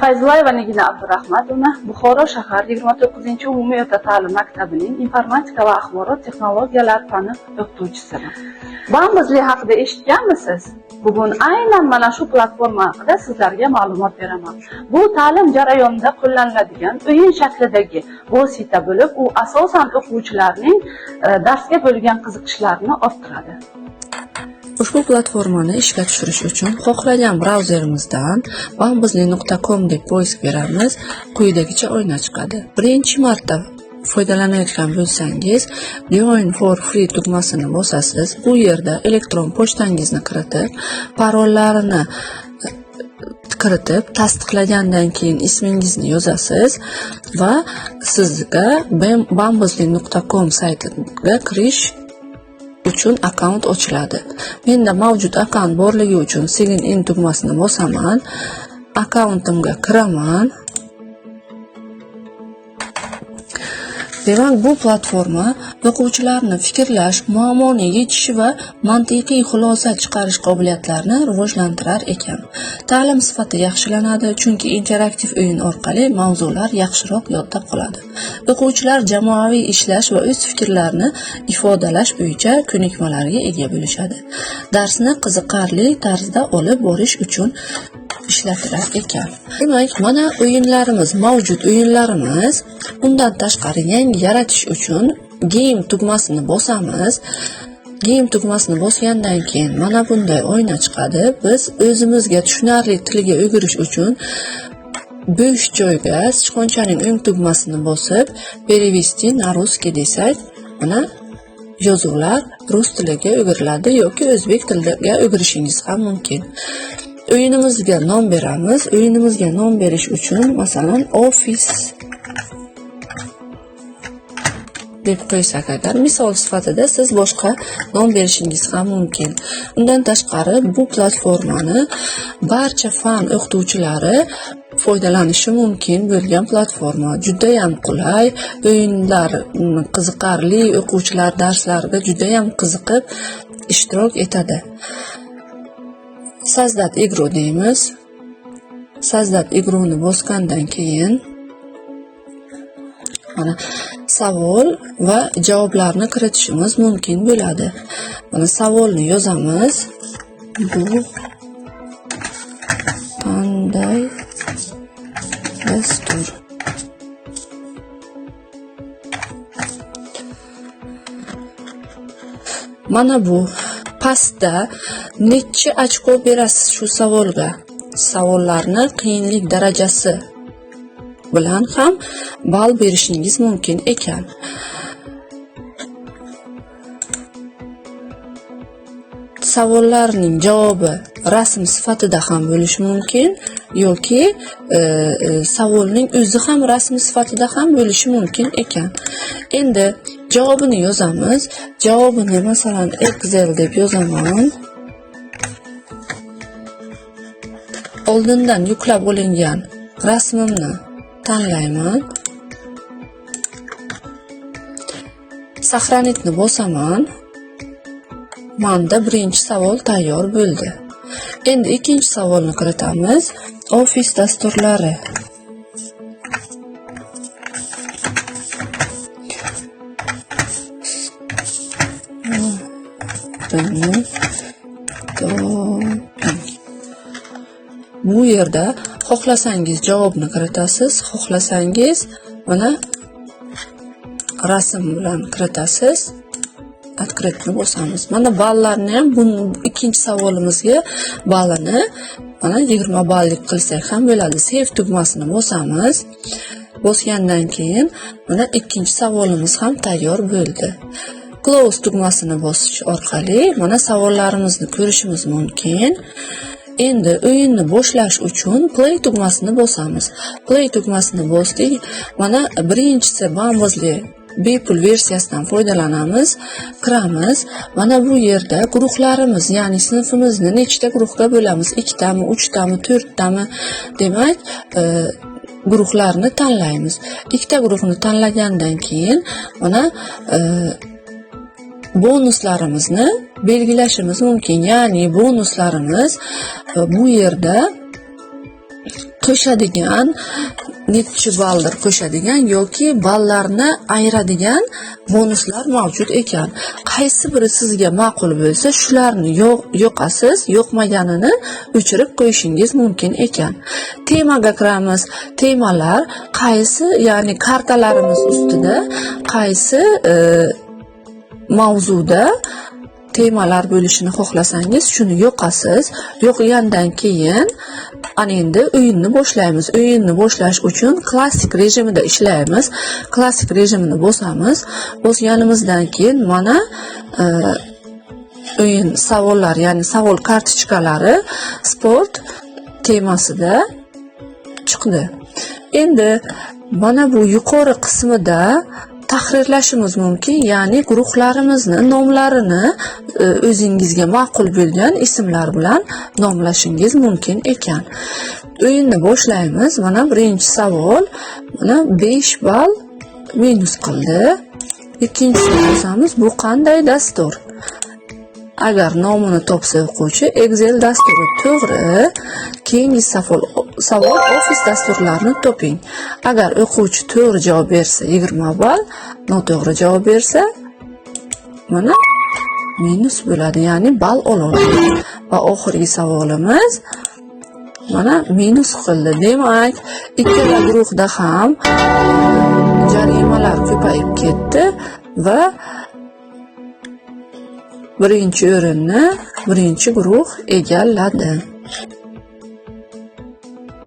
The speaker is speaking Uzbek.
Fayzullayeva Nigina Abdurahmatovna, Buxoro shahar 29-umumiy o'rta ta'lim maktabining informatika va axborot texnologiyalari fani o'qituvchisiman. Bambuzli haqida eshitganmisiz? Bugun aynan mana shu platforma haqida sizlarga ma'lumot beraman. Bu ta'lim jarayonida qo'llaniladigan o'yin shaklidagi vosita bo'lib, u asosan o'quvchilarning darsga bo'lgan qiziqishlarini orttiradi. Ushbu platformani ishga tushirish uchun xohlagan brauzerimizdan bambuzli.com deb поиск beramiz, quyidagicha oyna chiqadi. Birinchi marta foydalanayotgan bo'lsangiz, Join for free tugmasini bosasiz. Bu yerda elektron pochtangizni kiritib, parollarini kiritib, tasdiqlagandan keyin ismingizni yozasiz va sizga bambuzli.com saytiga kirish uchun akkaunt ochiladi. Menda mavjud akkaunt borligi uchun Sign in tugmasini bosaman. Akkauntimga kiraman. Demak, bu platforma o'quvchilarni fikrlash, muammoni yechishi va mantiqiy xulosa chiqarish qobiliyatlarini rivojlantirar ekan. Ta'lim sifati yaxshilanadi, chunki interaktiv o'yin orqali mavzular yaxshiroq yodda qoladi. O'quvchilar jamoaviy ishlash va o'z fikrlarini ifodalash bo'yicha ko'nikmalarga ega bo'lishadi. Darsni qiziqarli tarzda olib borish uchun ishlatilar ekan. Demak, mana o'yinlarimiz, mavjud o'yinlarimiz. Undan tashqari yangi yaratish uchun Game tugmasini bosamiz. Game tugmasini bosgandan keyin mana bunday oyna chiqadi. Biz o'zimizga tushunarli tilga o'girish uchun bo'sh joyga sichqonchaning o'ng tugmasini bosib, "Перевести на русский" desak, mana yozuvlar rus tiliga o'giriladi yoki o'zbek tiliga o'girishingiz ham mumkin. O'yinimizga nom beramiz. O'yinimizga nom berish uchun, masalan, Office deb qo'ysak agar, misol sifatida, siz boshqa nom berishingiz ham mumkin. Undan tashqari, bu platformani barcha fan o'qituvchilari foydalanishi mumkin bo'lgan platforma. Judayam qulay, o'yinlar qiziqarli, o'quvchilar darslarida judayam qiziqib ishtirok etadi. Создать игру deymiz. Создать игру ni bosgandan keyin mana savol va javoblarni kiritishimiz mumkin bo'ladi. Mana savolni yozamiz. Bu qanday dastur? Mana bu pastda necha ochko berasiz shu savolga? Savollarni qiyinlik darajasi bilan ham ball berishingiz mumkin ekan. Savollarning javobi rasm sifatida ham bo'lishi mumkin yoki savolning o'zi ham rasm sifatida ham bo'lishi mumkin ekan. Endi javobini yozamiz. Javobini, masalan, Excel deb yozaman. Oldindan yuklab olingan rasmimni tanlayman. Сохранить ni bosaman. Manda birinchi savol tayyor bo'ldi. Endi ikkinchi savolni kiritamiz. Office dasturlari. Toping. Bu yerda xohlasangiz javobni kiritasiz, xohlasangiz mana rasm bilan kiritasiz. Открыть ni bosamiz. Mana ballarni ham, bu ikkinchi savolimizga ballini mana 20 ballik qilsak ham bo'ladi. Save tugmasini bosamiz. Bosgandan keyin mana ikkinchi savolimiz ham tayyor bo'ldi. Close tugmasini bosish orqali mana savollarimizni ko'rishimiz mumkin. Endi o'yinni boshlash uchun play tugmasini bosamiz. Play tugmasini bosdik. Mana birinchisi Bambuzli bepul versiyasidan foydalanamiz. Kiramiz. Mana bu yerda guruhlarimiz, ya'ni sinfimizni nechta guruhga bo'lamiz? Ikkitami, uchtami, to'rttami? Demak, guruhlarni tanlaymiz. Ikkita guruhni tanlagandan keyin mana Bonuslarimizni belgilashimiz mumkin, ya'ni bonuslarimiz bu yerda qo'shadigan, nechi balldir qo'shadigan yoki ballarni ayiradigan bonuslar mavjud ekan. Qaysi biri sizga ma'qul bo'lsa, shularni yoqasiz, yoqmaganini o'chirib qo'yishingiz mumkin ekan. Temaga kiramiz. Temalar qaysi, ya'ni kartalarimiz ustida qaysi mavzuda temalar bo'lishini xohlasangiz, shuni yoqasiz. Yoqgandan keyin ana endi o'yinni boshlaymiz. O'yinni boshlash uchun klassik rejimida ishlaymiz. Klassik rejimini bosamiz. Bosganimizdan keyin mana o'yin savollar, ya'ni savol kartochkalari sport temasida chiqdi. Endi mana bu yuqori qismida tahrirlashimiz mumkin, ya'ni guruhlarimizni nomlarini o'zingizga ma'qul bo'lgan ismlar bilan nomlashingiz mumkin ekan. O'yinni boshlaymiz. Mana birinchi savol, mana 5 ball minus qildi. Ikkinchisini bosamiz. Bu qanday dastur? Agar nomini topsa o'quvchi, Excel dasturi to'g'ri. Keyingi savol Office dasturlarini toping. Agar o'quvchi to'g'ri javob bersa, 20 ball, noto'g'ri javob bersa, mana minus bo'ladi, ya'ni ball ololmaydi. Va oxirgi savolimiz mana minus qildi. Demak, ikkala guruhda ham jarimalar ko'payib ketdi va birinchi o'rinni birinchi guruh egalladi.